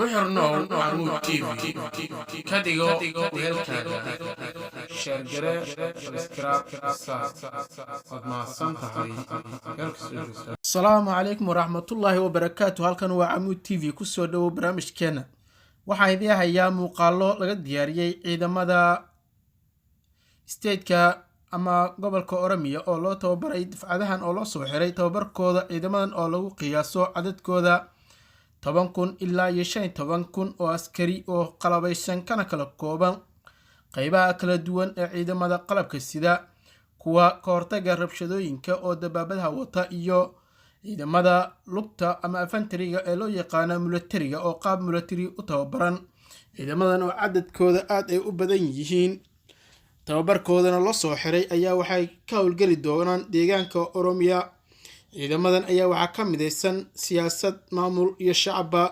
Ku xirnow Camuud TV, ka dhigo weelkaaga, share garee, subscribe saar. Waad mahadsan tahay meel kastoo joogtaa. Asalaamu calaykum waraxmatullaahi wabarakaatu. Halkan waa Camuud TV, kusoo dhowow barnaamijkeena. Waxaan idiin hayaa muuqaalo laga diyaariyey ciidamada stateka ama gobolka Oromiya oo loo tababaray dafcadahan oo loo soo xiray tababarkooda. Ciidamadan oo lagu qiyaaso cadadkooda 10,000 ilaa iyo 15,000 oo askari oo qalabaysan, kana kala kooban qeybaha kala duwan ee ciidamada qalabka sida, kuwa ka hortaga rabshadooyinka oo dabaabadaha wata, iyo ciidamada lugta ama infantryga ee loo yaqaano militariga oo qaab military u tababaran. Ciidamadan oo cadadkooda aada ay u badan yihiin, tababarkoodana loo soo xiray, ayaa waxay ka howlgeli doonaan deegaanka Oromiya. Ciidamadan ayaa waxaa ka midaysan siyaasad, maamul iyo shacabba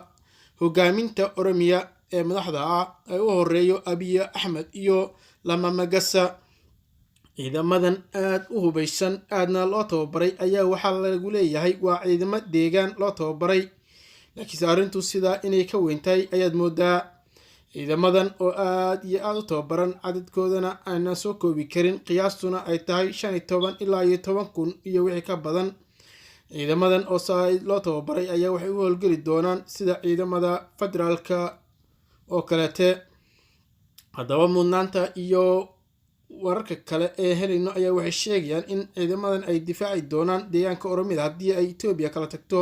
hogaaminta Oromiya ee madaxda ah ee u horeeyo Abiy Axmed iyo Lemma Megersa. Ciidamadan aada u hubaysan, aadna loo tababaray, ayaa waxaa lagu leeyahay waa ciidamo deegaan loo tababaray, laakiinse arrintu sidaa inay ka weyntahay ayaad moodaa. Ciidamadan oo aada iyo aada u tababaran, cadadkoodana aanan soo koobi karin, qiyaastuna ay tahay 15 ilaa iyo 10,000 iyo wixii ka badan. Ciidamadan oo saa loo tababaray ayaa waxay u howlgeli doonaan sida ciidamada federaalka oo kaleete. Haddaba, mudnaanta iyo wararka kale ee helayno ayaa waxay sheegayaan in ciidamadan ay difaaci doonaan deegaanka Oromida haddii ay Etoobiya kala tagto.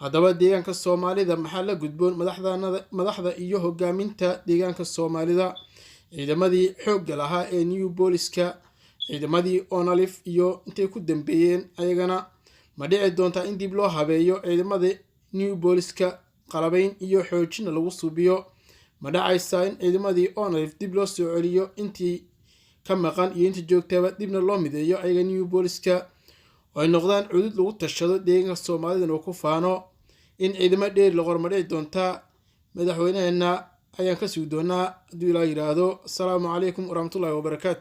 Haddaba, deegaanka Soomaalida maxaa la gudboon madaxdanada, madaxda iyo hogaaminta deegaanka Soomaalida? Ciidamadii xoogga lahaa ee New Booliska, ciidamadii ONLF iyo intay ku dambeeyeen ayagana? Ma dhici doontaa in dib loo habeeyo ciidamada New Booliska, qalabayn iyo xoojina lagu suubiyo? Ma dhacaysaa in ciidamadii ONLF dib loo soo celiyo, intii ka maqan iyo inta joogtaba, dibna loo mideeyo ayaga New Booliska, oo ay noqdaan cudud lagu tashado, deegaanka Soomaalidana uu ku faano? In ciidamo dheeri la qor ma dhici doontaa? Madaxweyneheena ayaan ka sugi doonaa hadduu ilaa yidhaahdo. Asalaamu calaykum waraxmatullahi wabarakaatu.